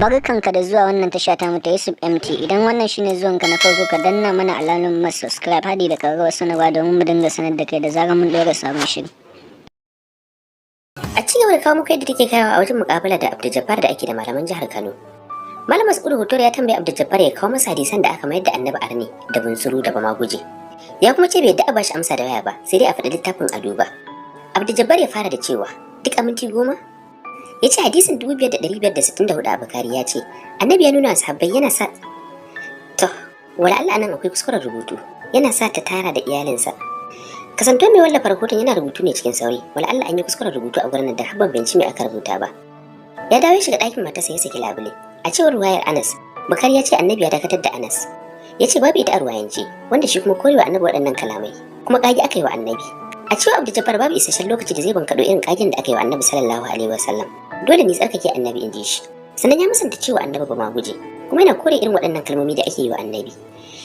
Barkanka da zuwa wannan tasha ta ta Yusuf MT. Idan wannan shine zuwanka na farko, ka danna mana alamar subscribe hadi da ƙararrawar sanarwa domin mu dinga sanar da kai da zarar mun ɗora sabon shiri. A ci gaba da kawo muku yadda take kayawa a wajen mukabala da Abdul Jabbar da ake da malaman jihar Kano. Malam Mas'ud Hotoro ya tambayi Abdul Jabbar ya kawo masa hadisan da aka mayar da Annabi arne da bunsuru da bamaguje. Ya kuma ce bai yadda a bashi amsa da waya ba, sai dai a faɗi littafin a duba. Abdul Jabbar ya fara da cewa duk a minti 10. Ya ce hadisin 5564 a Bukhari ya ce Annabi ya nuna wa sahabbai yana sa, to wala Allah nan akwai kuskuren rubutu, yana sa ta tara da iyalinsa. Kasanto mai wallafa rahoton yana rubutu ne cikin sauri, wala Allah an yi kuskuren rubutu a gurin da har ban binci mai aka rubuta ba. Ya dawo ya shiga ɗakin matarsa ya saki labule. A cewar ruwayar Anas, Bukhari ya ce Annabi ya dakatar da Anas. Ya ce babu ita a ruwayance, wanda shi kuma korewa Annabi waɗannan kalamai, kuma ƙage aka yi wa Annabi. A cewar Abdul Jabbar, babu isasshen lokaci da zai bankaɗo irin ƙagen da aka yi wa Annabi sallallahu alaihi wasallam. Dole ne tsarkake Annabi, in ji shi. Sannan ya musanta cewa Annabi ba ma guje, kuma yana kore irin waɗannan kalmomi da ake yi wa Annabi.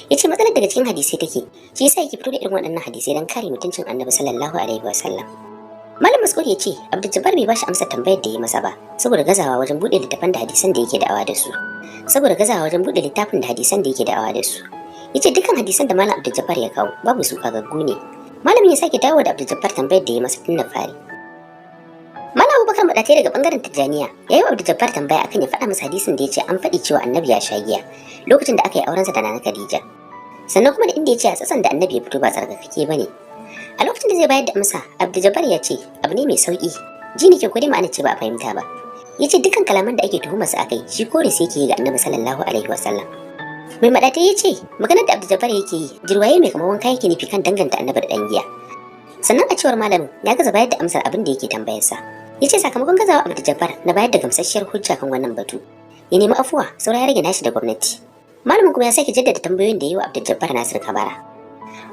Ya ce matsalar daga cikin hadisai take, shi yasa yake fito da irin waɗannan hadisai don kare mutuncin Annabi sallallahu alaihi wasallam. Malam Mas'ud ya ce Abdul Jabbar bai bashi amsar tambayar da ya masa ba saboda gazawa wajen buɗe littafan da hadisan da yake da'awa da su. Saboda gazawa wajen buɗe littafin da hadisan da yake da'awa da su. Ya ce dukkan hadisan da Malam Abdul Jabbar ya kawo babu su, kagaggu ne. Malamin ya sake dawo da Abdul Jabbar tambayar da ya masa tun da fari. Malam Abubakar Madatai daga bangaren Tijjaniya ya yi wa Abdul Jabbar tambaya akan ya faɗa masa hadisin da ya ce an faɗi cewa Annabi ya sha giya lokacin da aka yi aurensa da Nana Khadija. Sannan kuma da inda ya ce a tsatson da Annabi ya fito ba tsarkakakke ba ne. A lokacin da zai bayar da amsa, Abdul Jabbar ya ce abu ne mai sauki. Ji nake ko dai ma'ana ce ba a fahimta ba. Ya ce dukkan kalaman da ake tuhumarsa akai, shi kore sai yake yi ga Annabi sallallahu alaihi wasallam. Mai Madatai ya ce maganar da Abdul Jabbar yake yi jirwaye mai kamar wanka yake nufi kan danganta Annabi da ɗan giya. Sannan a cewar malamin, ya gaza bayar da amsar abin da yake tambayarsa. Ya ce sakamakon gazawa Abdul Jabbar na bayar da gamsasshiyar hujja kan wannan batu, ya nemi afuwa, saura ya rage nashi da gwamnati. Malamin kuma ya sake jaddada tambayoyin da ya yi wa Abdul Jabbar Nasir Kabara.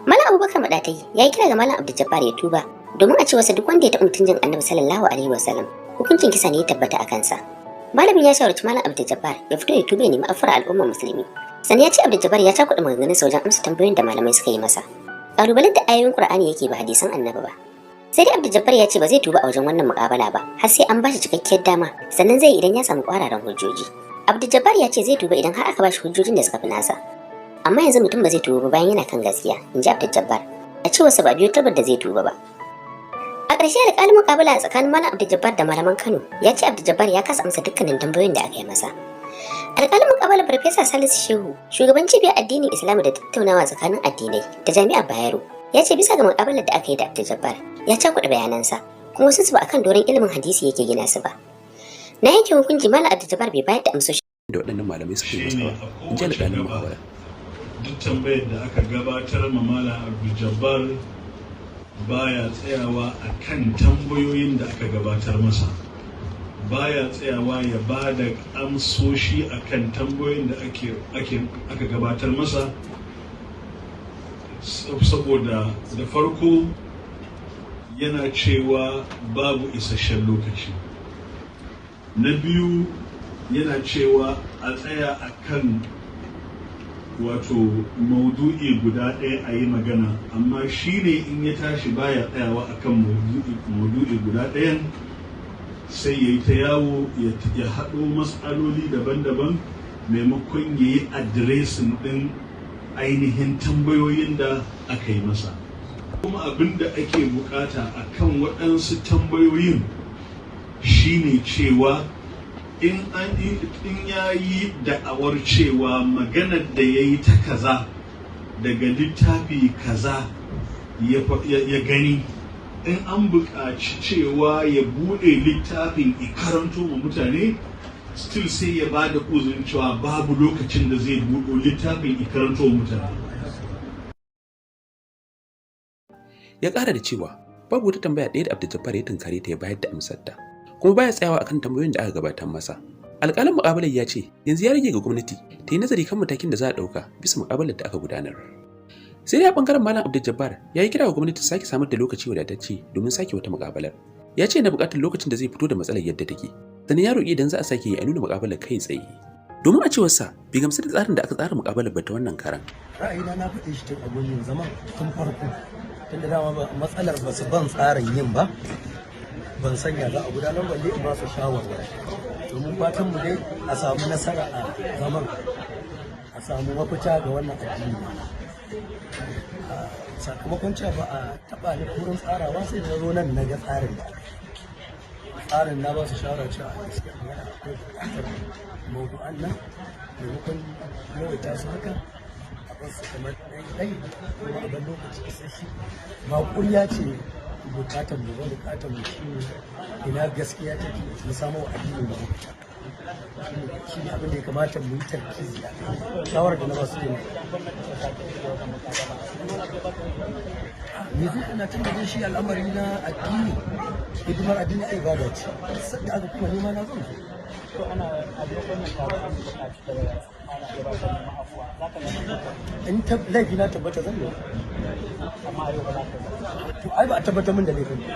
Malam Abubakar Madatai ya yi kira ga Malam Abdul Jabbar ya tuba, domin a cewarsa duk wanda ya taɓa mutuncin Annabi sallallahu alaihi wasallam, hukuncin kisa ne ya tabbata a kansa. Malamin ya shawarci Malam Abdul Jabbar ya fito ya tuba, ya nemi afuwar al'ummar musulmi. Sannan ya ce Abdul Jabbar ya cakuɗa maganganunsa wajen amsa tambayoyin da malamai suka yi masa. Ƙalubalen da ayoyin Qur'ani yake, ba hadisan Annabi ba. Sai dai Abdul Jabbar ya ce ba zai tuba a wajen wannan muƙabala ba har sai an bashi cikakkiyar dama, sannan zai yi idan ya samu ƙwararan hujjoji. Abdul Jabbar ya ce zai tuba idan har aka bashi hujjojin da suka fi nasa. Amma yanzu mutum ba zai tuba ba bayan yana kan gaskiya, in ji Abdul Jabbar. A cewarsa ba biyo tarbar da zai tuba ba. A ƙarshe, alƙalin muƙabala a tsakanin Malam Abdul Jabbar da malaman Kano ya ce Abdul Jabbar ya kasa amsa dukkanin tambayoyin da aka yi masa. Alƙalin muƙabala, Farfesa Salisu Shehu, shugaban cibiyar addinin Islamu da tattaunawa tsakanin addinai ta Jami'ar Bayero, ya ce bisa ga muƙabalar da aka yi da Abdul Jabbar, ya cakuɗa bayanansa, kuma wasu su ba akan doron ilimin hadisi yake gina su ba. Na yanke hukunci, Malam Abdul Jabbar bai bayar da amsoshi da waɗannan malamai suka yi masa shine ba, a in ji kowace alƙalin gaba, muhawara. Duk tambayar da aka gabatar ma Malam Abdul Jabbar, baya tsayawa a kan tambayoyin da aka gabatar masa, baya tsayawa ya ba da amsoshi a kan tambayoyin da aka gabatar masa, saboda da farko yana cewa babu isasshen lokaci, na biyu yana cewa a tsaya a kan wato maudu'i guda ɗaya a yi magana, amma shi ne in ya tashi baya tsayawa akan maudu'i guda ɗayan, sai ya yi ta yawo ya haɗo matsaloli daban-daban maimakon ya yi addressing ɗin ainihin tambayoyin da aka yi masa. Kuma abin da ake bukata a kan waɗansu tambayoyin shine cewa in ya yi da'awar cewa maganar da ya yi ta kaza daga littafi kaza ya gani, in an buƙaci cewa ya buɗe littafin ya karanto ma mutane, still sai ya ba da uzurin cewa babu lokacin da zai buɗo littafin ya karanto ma mutane. Ya ƙara da cewa babu wata tambaya ɗaya da Abdul Jabbar ya tunkare ta ya bayar da amsar ta, kuma baya tsayawa akan tambayoyin da aka gabatar masa. Alƙalin muƙabalar ya ce yanzu ya rage ga gwamnati ta yi nazari kan matakin da za a ɗauka bisa muƙabalar da aka gudanar. Sai dai a ɓangaren Malam Abdul Jabbar, ya yi kira ga gwamnati ta sake samar da lokaci wadatacce domin sake wata muƙabalar. Ya ce yana buƙatar lokacin da zai fito da matsalar yadda take, sannan ya roƙi idan za a sake yi, a nuna muƙabalar kai tsaye, domin a cewarsa bai gamsu da tsarin da aka tsara muƙabalar ba ta wannan karan. Ra'ayina na faɗe shi tun a gurin zaman tun farko, tun da dama matsalar ba su ban tsarin yin ba, ban sanya za a gudanar balle in ba su shawarwari. Domin fatan mu dai a samu nasara a zaman, a samu mafita ga wannan addini. Sakamakon cewa ba a taɓa ni wurin tsarawa, sai da na zo nan na ga tsarin da aka yi. Tsarin, na ba su shawara cewa a gaskiya magana akwai buƙatar mawdu'an nan, maimakon yawaita su haka, a bar su kamar ɗai kuma a bar lokaci isasshe. Ba ƙurya ce buƙatar mu ba, buƙatar mu shi ne ina gaskiya take, mu samu wa addinin mu mafita. Shi ne abin da ya kamata mu yi tarkizi a kai. Shawarar da na ba su kenan. Me zai ana tun da shi al'amari na addini, hidimar addini ai ibada ce. Sadda aka kuma nema na, zan zo. To, ana a duk wannan taron an buƙaci da ana gabatar da afuwa, za ka nemi? In ta laifi na tabbata, zan yi. Amma a yau ba za ka yi? To, ai ba a tabbatar min da laifin ba.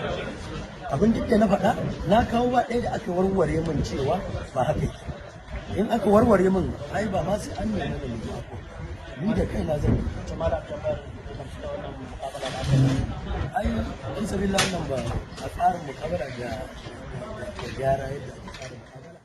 Abin duk da na faɗa na kawo, ba ɗaya da aka warware min cewa ba haka yake. In aka warware min, ai ba ma sai an nemi da nemi afuwa, ni da kaina zan yi. To, Malam Jabbar, gamsu da wannan muƙabala da aka yi? Ai in sabila nan ba a tsarin mukabala da gyara yadda ake tsarin mukabala.